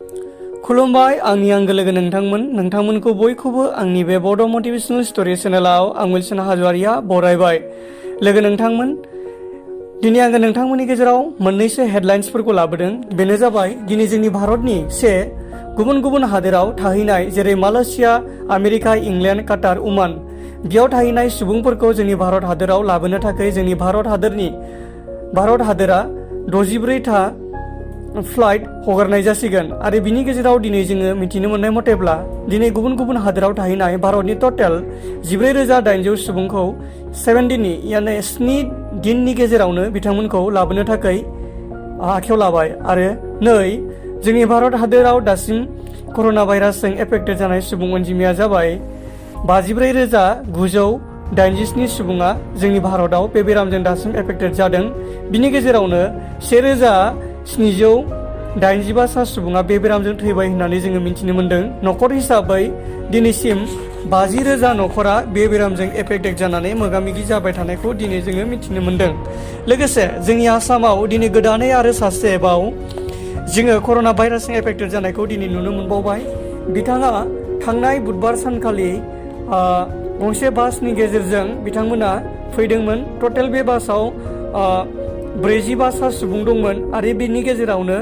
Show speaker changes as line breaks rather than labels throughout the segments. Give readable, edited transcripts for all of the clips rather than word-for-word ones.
खुलुमबाय आंनि आंगो लोगो नोंथांमोनखौ बयखौबो आंनि बे बड' मटिभेशनेल स्ट'री चेनेलाव आं विल्सन हाज'वारिया बरायबाय। लोगो नोंथांमोन, दिनै आङो नोंथांमोननि गेजेराव मोननैसो हेडलाइन्सफोरखौ लाबोदों। बेनो जाबाय दिनै जोंनि भारतनि गुबुन गुबुन हादोराव थाहैनाय, जेरै मालयेशिया, आमेरिका, इंलेन्ड, काटार, ओमान, बेयाव थाहैनाय सुबुंफोरखौ जोंनि भारत हादोराव लाबोनो थाखाय जोंनि भारत हादोरा 64था फ्लाइट हगारनाय जासिगोन। आरो बिनि गेजेराव दिनै जोङो मिथिनो मोननाय मथेब्ला दिनै गुबुन गुबुन हादोराव थाहैनाय भारतनि टटेल 14,800 सुबुंखौ 7 दिननि गेजेरावनो बिथांमोनखौ लाबोनो थाखाय आखायाव लाबाय। आरो जोंनि भारत हादोराव दासिम कर'ना भाइरासजों एफेक्टेड जानाय सुबुं अनजिमाया जाबाय 54,987 सुबुङा जोंनि भारतआव बे बेरामजों दासिम एफेक्टेड जादों। बिनि गेजेरावनो 1,785 सुबुङा बे बेरामजों थैबाय होननानै जोङो मिथिनो मोन्दों। न'खर हिसाबै दिनैसिम 50,000 न'खरा बे बेरामजों एफेक्टेड जानानै मोगा मोगि जाबाय थानायखौ दिनै जोङो मिथिनो मोन्दों। लोगोसे जोंनि आसामाव दिनै गोदानै आरो सासेबाव जोङो कर'ना भाइरासजों एफेक्टेड जानायखौ दिनै नुनो मोनबावबाय। बिथाङा थांनाय बुधबार सानखालि गंसे बासनि गेजेरजों बिथांमोना फैदोंमोन। टटेल बे बासाव 45 सुबुं दंमोन आरो बेनि गेजेरावनो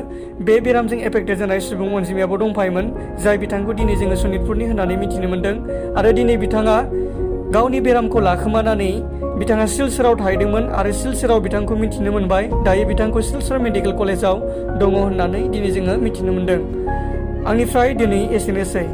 बे बेरामजों एफेक्टेड जानाय सुबुं अनजिमायाबो दंफायोमोन, जाय बिथांखौ दिनै जोङो सनितपुरनि होननानै मिथिनो मोन्दों। आरो दिनै बिथाङा गावनि बेरामखौ लाखोमानानै बिथाङा सिलचराव थाहैदोंमोन आरो सिलचराव बिथांखौ मिथिनो मोनबाय। दायो बिथांखौ सिलचर मेडिकेल कलेजाव दङ होननानै दिनै जोङो मिथिनो मोन्दों। आंनिफ्राय दिनै एसेनोसै।